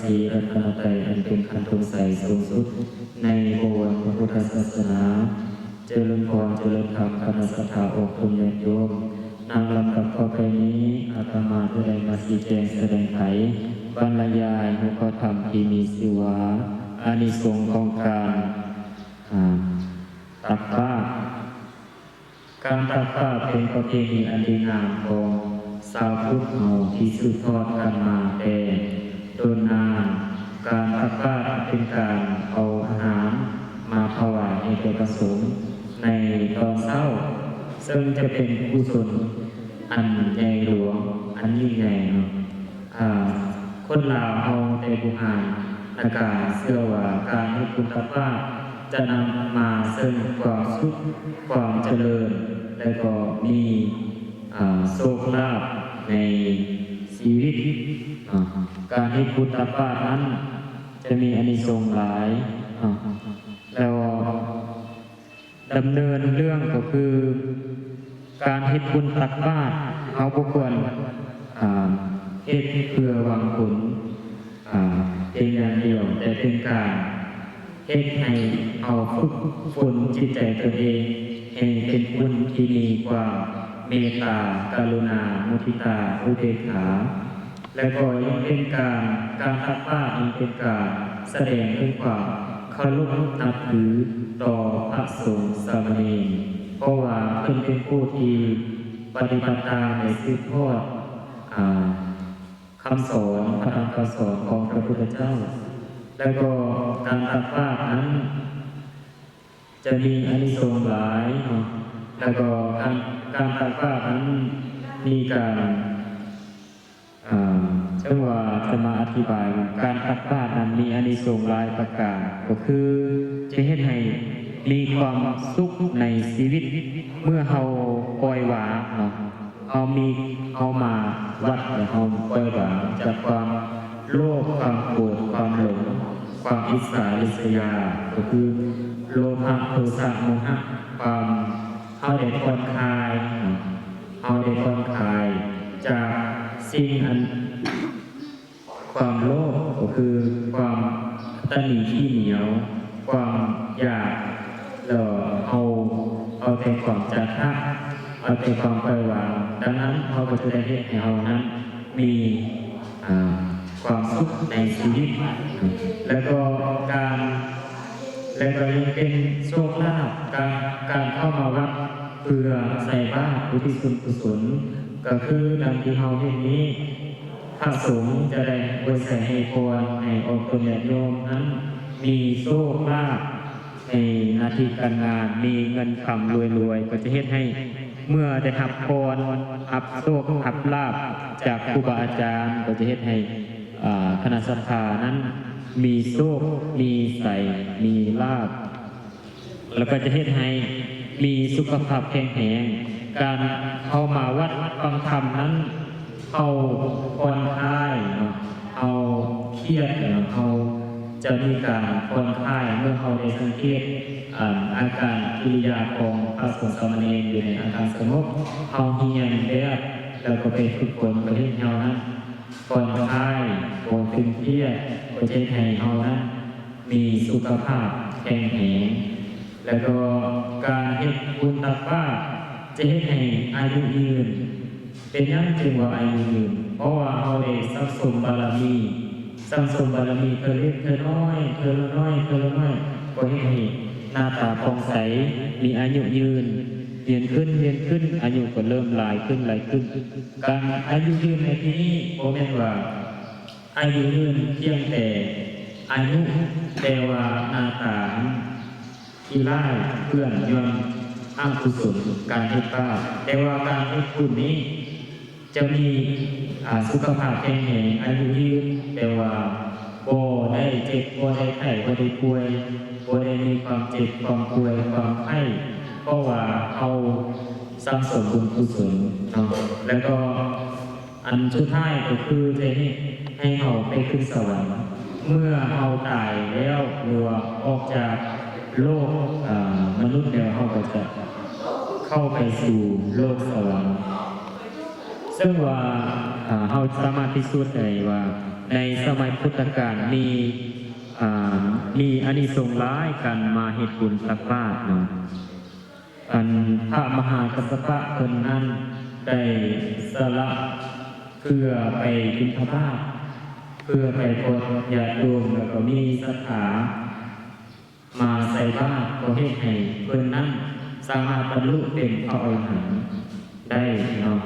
ສີລັດຕະນະໄຕ ອັນເປັນຄັນສົງໄສສູງສຸດໃນບໍວນພະພຸດທະສາສະໜາ. ຈະເລີນພອນ ຈະເລີນທຳ ຄະນະສັດທາອອກຕົນຍາດໂຍມ. ໃນລຳດັບຕໍ່ໄປນີ້ ອາດຕະມາຈະໄດ້ມາຊີ້ແຈງສະແດງໄຂ ບັນລະຍາຍຫົວຂໍ້ທຳທີ່ມີຊື່ວ່າ ອານິສົງຂອງການ ອາ ຕັກບາດ. ການຕັກບາດເປັນປະເພນີອັນດີງາມຂອງຊາວພຸດເຮົາທີ່ສືບທອດກັນມາແຕ່ດົນນານ. ການຕັກບາດເປັນການເອົາອາຫານມາຖວາຍໃຫ້ແກ່ພະສົງໃນຕອນເຊົ້າ, ເຊິ່ງຈະເປັນກຸສົນອັນໃຫຍ່ຫຼວງ, ອັນຍິ່ງໃຫຍ່ເນາະ. ອາ ຄົນລາວເຮົາແຕ່ບູຮານນະການເຊື່ອວ່າການເຮັດບຸນຕັກບາດຈະນຳມາເຊິ່ງຄວາມສຸກ, ຄວາມຈະເລີນ ແລະ ກໍມີ ອາ ໂຊກລາບໃນຊີວິດ. ອາ ການເຮັດບຸນຕັກບາດນັ້ນຈະມີອານິສົງຫຼາຍ. ອາ ແລ້ວ ດຳເນີນເລື່ອງກໍຄື ການເຮັດບຸນຕັກບາດ ເຮົາບໍ່ຄວນ ອາ ເຮັດເພື່ອຫວັງຜົນ ອາ ພຽງຢ່າງດຽວ, ແຕ່ເປັນການເຮັດໃຫ້ເຮົາຝຶກຝົນຈິດໃຈຕົນເອງ ໃຫ້ເປັນຄົນທີ່ມີຄວາມເມດຕາ, ກະລຸນາ, ມຸທິຕາ, ອຸເບກຂາ. ແລະ ກໍຍັງເປັນການ, ການຕັກບາດຍັງເປັນການສະແດງເຖິງຄວາມເຄົາລົບນັບຖືຕໍ່ພະສົງສາມະເນນ, ເພາະວ່າເພິ່ນເປັນຜູ້ທີ່ປະຕິບັດຕາມ ແລະ ສືບທອດ ອາ ຄຳສອນ, ພະທຳຄຳສອນຂອງພະພຸດທະເຈົ້າ. ແລະ ກໍການຕັກບາດນັ້ນ ຈະມີອານິສົງຫຼາຍເນາະ. ແລ້ວກໍການ, ການຕັກບາດນັ້ນມີການ, ເອີ່ມ, ເຊິ່ງວ່າຈະມາອະທິບາຍວ່າ ການຕັກບາດນັ້ນມີອານິສົງຫຼາຍປະການ, ກໍຄືຈະເຮັດໃຫ້ມີຄວາມສຸກໃນຊີວິດ ເມື່ອເຮົາປ່ອຍວາງເນາະ. ເຮົາມີ, ເຮົາມາວັດ ແລະ ເຮົາປ່ອຍວາງຈາກຄວາມໂລບ, ຄວາມໂກດ, ຄວາມຫຼົງ, ຄວາມອິດສາລິດສະຍາ, ກໍຄືໂລພະ, ໂທສະ, ໂມຫະ, ຄວາມ, ເຮົາໄດ້ຜ່ອນຄາຍ, ເຮົາໄດ້ຜ່ອນຄາຍຈາກສິ່ງອັນ ຄວາມໂລບກໍຄືຄວາມຕະໜີຂີ້ໜຽວ, ຄວາມຢາກ, ແລ້ວເຮົາເອົາແຕ່ຄວາມຈະທະ, ເອົາແຕ່ຄວາມປ່ອຍວາງ. ດັ່ງນັ້ນ ເຮົາກໍຈະໄດ້ເຮັດໃຫ້ເຮົານັ້ນມີ, ອາ, ຄວາມສຸກໃນຊີວິດ. ແລ້ວກໍການ, ແລ້ວກໍຍັງເປັນໂຊກລາບ, ການ, ການເຂົ້າມາວັດເພື່ອໃສ່ບາດອຸທິດສ່ວນກຸສົນ, ກໍຄືດັ່ງທີ່ເຮົາເຫັນນີ້. ພະສົງຈະໄດ້ອວຍໄຊໃຫ້ພອນ ໃຫ້ອອກຕົນຍາດໂຍມນັ້ນມີໂຊກລາບໃນໜ້າທີ່ການງານ, ມີເງິນຄຳລວຍໆ, ກໍຈະເຮັດໃຫ້ເມື່ອໄດ້ຮັບພອນ, ຮັບໂຊກ, ຮັບລາບຈາກຄູບາອາຈານ, ກໍຈະເຮັດໃຫ້, ອາ, ຄະນະສັດທານັ້ນມີໂຊກ, ມີໄຊ, ມີລາບ. ແລ້ວກໍຈະເຮັດໃຫ້ມີສຸຂະພາບແຂງແຮງ. ການເຂົ້າມາວັດຟັງທຳນັ້ນ ເຮົາຜ່ອນຄາຍເນາະ, ເຮົາຄຽດເນາະ, ເຮົາຈະມີການຜ່ອນຄາຍເມື່ອເຮົາໄດ້ສັງເກດ, ອາ, ອາການກິລິຍາຂອງພະສົງສາມະເນນຢູ່ໃນອາການສະຫງົບ, ເຮົາຮຽນແບບ ແລ້ວກໍໄປຝຶກຝົນ ກໍເຮັດໃຫ້ເຮົານັ້ນ ຜ່ອນຄາຍ, ບໍ່ຕຶງຄຽດ, ກໍຈະເຮັດໃຫ້ເຮົານັ້ນມີສຸຂະພາບແຂງແຮງ. ແລ້ວກໍການເຮັດບຸນຕັກບາດຈະເຮັດໃຫ້ອາຍຸຍືນ. ເປັນຫຍັງຈຶ່ງວ່າອາຍຸຍືນ? ເພາະວ່າເຮົາໄດ້ສັ່ງສົມບາລະມີ, ສັ່ງສົມບາລະມີເທື່ອເລັກເທື່ອນ້ອຍ, ເທື່ອລະໜ້ອຍ, ເທື່ອລະໜ້ອຍ, ກໍເຮັດໃຫ້ໜ້າຕາຜ່ອງໃສ, ມີອາຍຸຍືນ, ຍືນຂຶ້ນ, ຍືນຂຶ້ນ, ອາຍຸກໍເລີ່ມຫຼາຍຂຶ້ນ, ຫຼາຍຂຶ້ນ. ການອາຍຸຍືນໃນທີ່ນີ້ບໍ່ແມ່ນວ່າອາຍຸຍືນພຽງແຕ່ອາຍຸ, ແຕ່ວ່າໜ້າຕາທີ່ລ້າຍເປື້ອນຍ້ອນອະກຸສົນການເຮັດບາບ, ແຕ່ວ່າການເຮັດບຸນນີ້ຈະມີ, ອາ, ສຸຂະພາບແຂງແຮງ, ອາຍຸຍືນ, ແຕ່ວ່າບໍ່ໄດ້ເຈັບ, ບໍ່ໄດ້ໄຂ້, ບໍ່ໄດ້ປ່ວຍ, ບໍ່ໄດ້ມີຄວາມເຈັບ, ຄວາມປ່ວຍ, ຄວາມໄຂ້, ເພາະວ່າເຮົາສັ່ງສົມບຸນກຸສົນເນາະ. ແລ້ວກໍ ອັນສຸດທ້າຍກໍຄືຈະເຮັດໃຫ້ເຮົາໄປຂຶ້ນສະຫວັນ. ເມື່ອເຮົາຕາຍແລ້ວ ຫຼືວ່າອອກຈາກໂລກ, ເອີ່, ມະນຸດແລ້ວ, ເຮົາກໍຈະເຂົ້າໄປສູ່ໂລກສະຫວັນ. ເຊິ່ງວ່າ ເຮົາສາມາດພິສູດໄດ້ວ່າ ໃນສະໄໝພຸດທະການມີ ມີອານິສົງຫຼາຍການມາເຮັດບຸນຕັກບາດເນາະ. ອັນພະມະຫາກັດສະປະເພິ່ນນັ້ນໄດ້ສະຫຼະເພື່ອໄປບິນທະບາດ ເພື່ອໄປພົບຍາດໂຍມ ແລ້ວກໍມີສັດທາມາໃສ່ບາດ ກໍເຮັດໃຫ້ເພິ່ນນັ້ນສາມາດບັນລຸເປັນພະອໍລະຫັນໄດ້ເນາະ.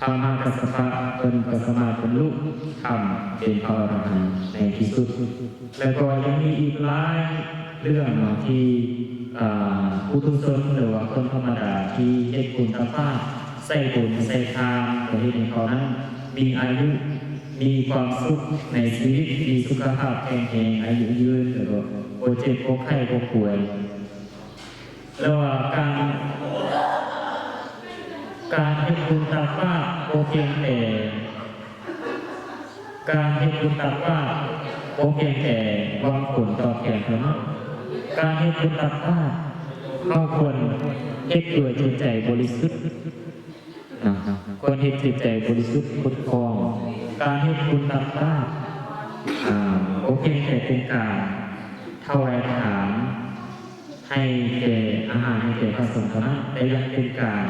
ພະມະຫາກັດສະປະເພິ່ນກໍສາມາດບັນລຸທຳເປັນພະອໍລະຫັນໃນທີ່ສຸດ ແລະ ກໍຍັງມີອີກຫຼາຍເລື່ອງເນາະທີ່ ເອີ ປຸຖຸຊົນ ຫຼືວ່າຄົນທຳມະດາທີ່ເຮັດບຸນຕັກບາດ ໃສ່ບຸນໃສ່ທານ ກໍເຮັດໃຫ້ເຂົານັ້ນມີອາຍຸ ມີຄວາມສຸກໃນຊີວິດ ມີສຸຂະພາບແຂງແຮງ ອາຍຸຍືນ ແລ້ວກໍບໍ່ເຈັບບໍ່ໄຂ້ບໍ່ປ່ວຍ. ແລ້ວວ່າການ ການເຮັດບຸນຕັກບາດບໍ່ພຽງແຕ່ ການເຮັດບຸນຕັກບາດບໍ່ພຽງແຕ່ຫວັງຜົນຕອບແທນເທົ່ານັ້ນ. ການເຮັດບຸນຕັກບາດ ເຮົາຄວນເຮັດດ້ວຍຈິດໃຈບໍລິສຸດນະ, ຄວນເຮັດຈິດໃຈບໍລິສຸດຜົດຜ່ອງ. ການເຮັດບຸນຕັກບາດ ອາ ບໍ່ພຽງແຕ່ເປັນການຖວາຍທານ ໃຫ້ແກ່ ອາຫານໃຫ້ແກ່ພະສົງເທົ່ານັ້ນ, ແຕ່ຍັງເປັນການ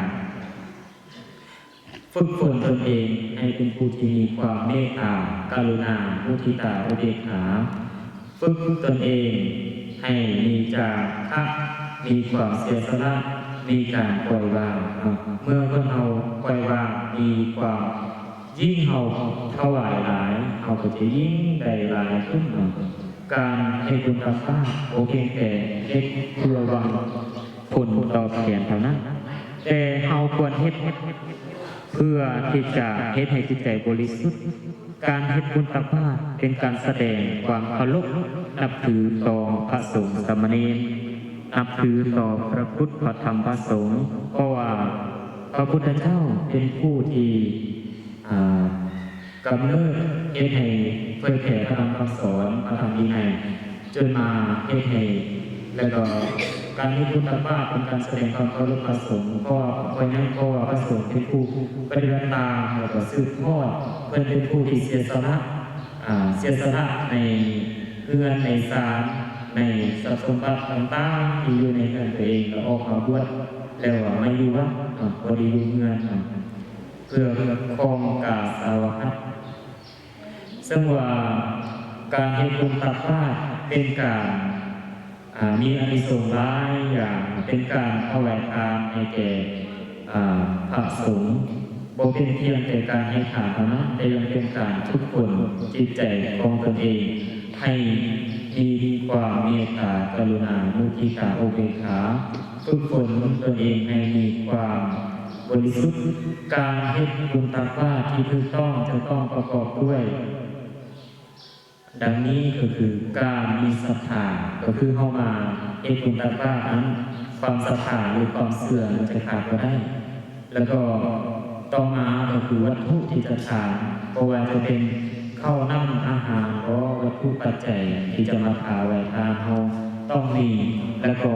ຝຶກຝົນຕົນເອງໃຫ້ເປັນຜູ້ທີ່ມີຄວາມເມດຕາ, ກະລຸນາ, ມຸທິຕາ, ອຸເບກຂາ, ຝຶກຕົນເອງໃຫ້ມີຈາຄະ, ມີຄວາມເສຍສະຫຼະ, ມີການປ່ອຍວາງເນາະ. ເມື່ອຄົນເຮົາປ່ອຍວາງ, ມີຄວາມ ຍິ່ງເຮົາຖວາຍຫຼາຍ, ເຮົາກໍຈະຍິ່ງໄດ້ຫຼາຍຂຶ້ນເນາະ. ການເຮັດບຸນຕັກບາດບໍ່ພຽງແຕ່ເຮັດເພື່ອຫວັງຜົນຕອບແທນເທົ່ານັ້ນ, ແຕ່ເຮົາຄວນເຮັດເພື່ອທີ່ຈະເຮັດໃຫ້ຈິດໃຈບໍລິສຸດ. ການເຮັດບຸນຕັກບາດເປັນການສະແດງຄວາມເຄົາລົບນັບຖືຕໍ່ພະສົງສາມະເນນ, ນັບຖືຕໍ່ພະພຸດ ພະທຳ ພະສົງ, ເພາະວ່າພະພຸດທະເຈົ້າເປັນຜູ້ທີ່ ອາ ກຳເນີດເຮັດໃຫ້ເຜີຍແຜ່ພະທຳຄຳສອນ, ພະທຳວິໄນ, ຈົນມາເຮັດໃຫ້ ແລ້ວກໍການເຮັດບຸນຕັກບາດເປັນການສະແດງຄວາມເຄົາລົບພະສົງ, ເພາະວ່າ ເພາະຫຍັງ? ເພາະວ່າພະສົງເປັນຜູ້ປະຕິບັດຕາມ ແລ້ວກໍສືບທອດ, ເພິ່ນເປັນຜູ້ທີ່ເສຍສະຫຼະ ອາ ເສຍສະຫຼະໃນເຮືອນໃນຊານ ໃນຊັບສົມບັດຕ່າງໆທີ່ຢູ່ໃນເຮືອນຕົວເອງ ແລ້ວອອກມາບວດ ແລ້ວມາຢູ່ວັດເນາະ, ບໍ່ໄດ້ຢູ່ເຮືອນເນາະ. ເພື່ອຄອງກາສາວະພັດ. ເຊິ່ງວ່າການເຮັດບຸນຕັກບາດເປັນການ ອາ ມີອານິສົງຫຼາຍຢ່າງ, ເປັນການຖວາຍທານໃຫ້ແກ່ ອາ ພະສົງ, ບໍ່ເປັນພຽງແຕ່ການໃຫ້ທານເທົ່ານັ້ນ, ແຕ່ຍັງເປັນການຝຶກຝົນຈິດໃຈຂອງຕົນເອງໃຫ້ມີຄວາມເມດຕາ, ກະລຸນາ, ມຸທິຕາ, ອຸເບກຂາ, ຝຶກຝົນຕົນເອງໃຫ້ມີຄວາມ ບໍລິສຸດ. ການເຮັດບຸນຕັກບາດທີ່ຖືກຕ້ອງຈະຕ້ອງປະກອບດ້ວຍ ດັ່ງນີ້ກໍຄື ການມີສັດທາ, ກໍຄືເຮົາມາເຮັດບຸນຕັກບາດນັ້ນ ຄວາມສັດທາ ຫຼື ຄວາມເຊື່ອມັນຈະຂາດບໍ່ໄດ້. ແລ້ວກໍຕໍ່ມາກໍຄືວັດຖຸທີ່ຈະທານ, ບໍ່ວ່າຈະເປັນເຂົ້ານ້ຳອາຫານບໍ, ວັດຖຸປັດໄຈທີ່ຈະມາຖວາຍທານເຮົາຕ້ອງມີ, ແລ້ວກໍ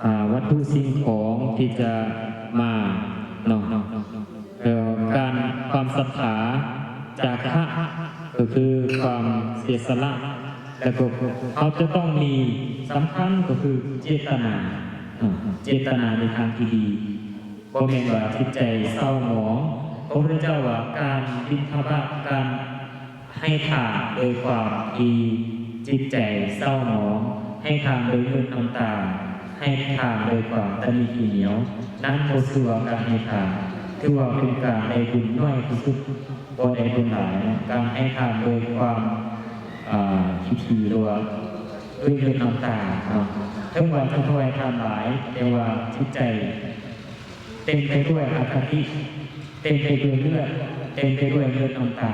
ອາ ວັດຖຸສິ່ງຂອງທີ່ຈະມາເນາະ, ແລ້ວການ ຄວາມສັດທາ, ຈາຄະ ກໍຄືຄວາມເສຍສະຫຼະ, ແລ້ວກໍເຮົາຈະຕ້ອງມີ ສຳຄັນກໍຄືເຈດຕະນາເນາະ, ເຈດຕະນາໃນທາງທີ່ດີ, ບໍ່ແມ່ນວ່າຈິດໃຈເສົ້າໝອງ. ພະພຸດທະເຈົ້າວ່າ ການບິນທະບາດ, ການ ໃຫ້ທານໂດຍຄວາມທີ່ຈິດໃຈເສົ້າໝອງ, ໃຫ້ທານໂດຍເຫຍື້ອນ້ຳຕາ, ໃຫ້ທານໂດຍຄວາມຕະໜິຂີ້ໜຽວ, ນັ້ນບໍ່ຊື່ວ່າການໃຫ້ທານ, ຖືວ່າເປັນການໄດ້ບຸນໜ້ອຍທີ່ສຸດ, ບໍ່ໄດ້ບຸນຫຼາຍ. ການໃຫ້ທານໂດຍຄວາມ ອາ ຂີ້ຖີ່ ຫຼືວ່າດ້ວຍເຫຍື້ອນ້ຳຕາເນາະ, ເຖິງວ່າຈະຖວາຍທານຫຼາຍ, ແຕ່ວ່າຈິດໃຈ ເຕັມໄປດ້ວຍອະຄະຕິ, ເຕັມໄປດ້ວຍເລືອດ, ເຕັມໄປດ້ວຍເລືອດນ້ຳຕາ,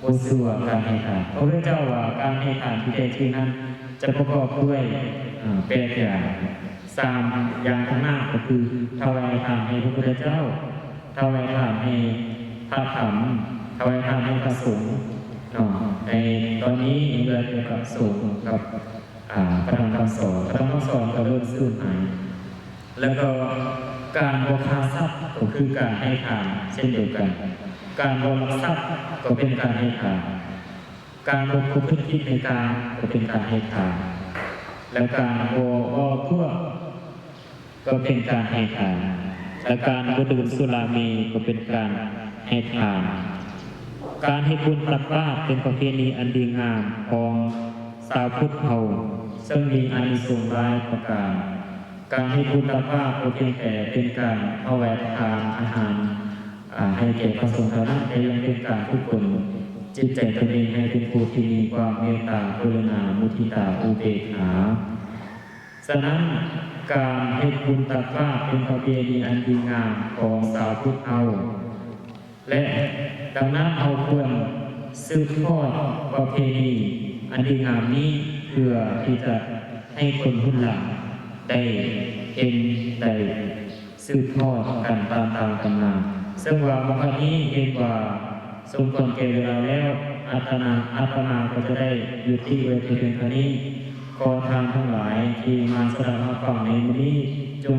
ບໍ່ຊື່ວ່າການໃຫ້ທານ. ພະພຸດທະເຈົ້າວ່າ ການໃຫ້ທານທີ່ແທ້ຈິງນັ້ນຈະປະກອບດ້ວຍ ເອີ ແປດຢ່າງ, ສາມຢ່າງຂ້າງໜ້າກໍຄື ຖວາຍທານໃຫ້ພະພຸດທະເຈົ້າ, ຖວາຍທານໃຫ້ພະທຳ, ຖວາຍທານໃຫ້ພະສົງເນາະ. ໃນຕອນນີ້ເຫຼືອແຕ່ພະສົງກັບ ອາ ພະທຳຄຳສອນ, ພະທຳຄຳສອນກໍເລີ່ມສູນຫາຍ. ແລ້ວກໍ ການບໍ່ຂ້າສັດກໍຄືການໃຫ້ທານເຊັ່ນດຽວກັນ. ການບໍ່ລັກຊັບກໍເປັນການໃຫ້ທານ. ການບໍ່ປະພຶດຜິດໃນກາມກໍເປັນການໃຫ້ທານ. ແລະ ການບໍ່ເວົ້າຕົວະ ກໍເປັນການໃຫ້ທານ ແລະ ການບໍ່ດື່ມສຸລາເມກໍເປັນການໃຫ້ທານ. ການເຮັດບຸນຕັກບາດເປັນປະເພນີອັນດີງາມຂອງຊາວພຸດເຮົາ ເຊິ່ງມີອານິສົງຫຼາຍປະການ. ການເຮັດບຸນຕັກບາດບໍ່ພຽງແຕ່ເປັນການຖວາຍທານອາຫານ ອາ ໃຫ້ແກ່ພະສົງເທົ່ານັ້ນ, ແຕ່ຍັງເປັນການຝຶກຝົນຈິດໃຈຕົນເອງໃຫ້ເປັນຜູ້ທີ່ມີຄວາມເມດຕາ, ກະລຸນາ, ມຸທິຕາ, ອຸເບກຂາ. ສະນັ້ນ, ການເຮັດບຸນຕັກບາດເປັນປະເພນີອັນດີງາມຂອງຊາວພຸດເຮົາ ແລະ ດັ່ງນັ້ນເຮົາຄວນສືບທອດປະເພນີອັນດີງາມນີ້ ເພື່ອທີ່ຈະໃຫ້ຄົນຮຸ່ນຫຼັງໄດ້ເຫັນ ໄດ້ສືບທອດກັນຕາມໆກັນມາ. ເຊິ່ງວ່າມາຮອດນີ້ເຫັນວ່າສົມຄວນແກ່ເວລາແລ້ວ, ອາດຕະມາ ອາດຕະມາກໍຈະໄດ້ຍຸຕິໄວ້ແຕ່ພຽງເທົ່ານີ້. ຂໍທ່ານທັງຫຼາຍທີ່ມາສະດັບຮັບຟັງໃນມື້ນີ້ ຈົ່ງ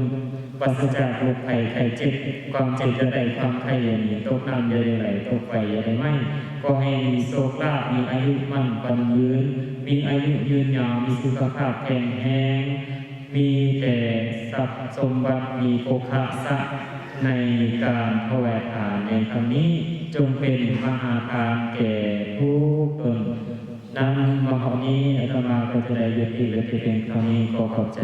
ປາສະຈາກໂລກໄພໄຂ້ເຈັບ, ຄວາມເຈັບຢ່າໄດ້, ຄວາມໄຂ້ຢ່າມີ, ຕົກນ້ຳຢ່າໄດ້ໄຫຼ, ຕົກໄຟຢ່າໄດ້ໄໝ້. ຂໍໃຫ້ມີໂຊກລາບ, ມີອາຍຸໝັ້ນຂວັນຍືນ, ມີອາຍຸຍືນຍາວ, ມີສຸຂະພາບແຂງແຮງ, ມີແຕ່ຊັບສົມບັດ, ມີໂພຄະສະໃນການຖວາຍທານໃນຄັ້ງນີ້ ຈົ່ງເປັນມະຫາທານແກ່ທຸກຕົນ. ນຳມາຮອດນີ້ ອາດຕະມາກໍຈະໄດ້ຍຸຕິໄວ້ແຕ່ພຽງເທົ່ານີ້. ຂໍຂອບໃຈ.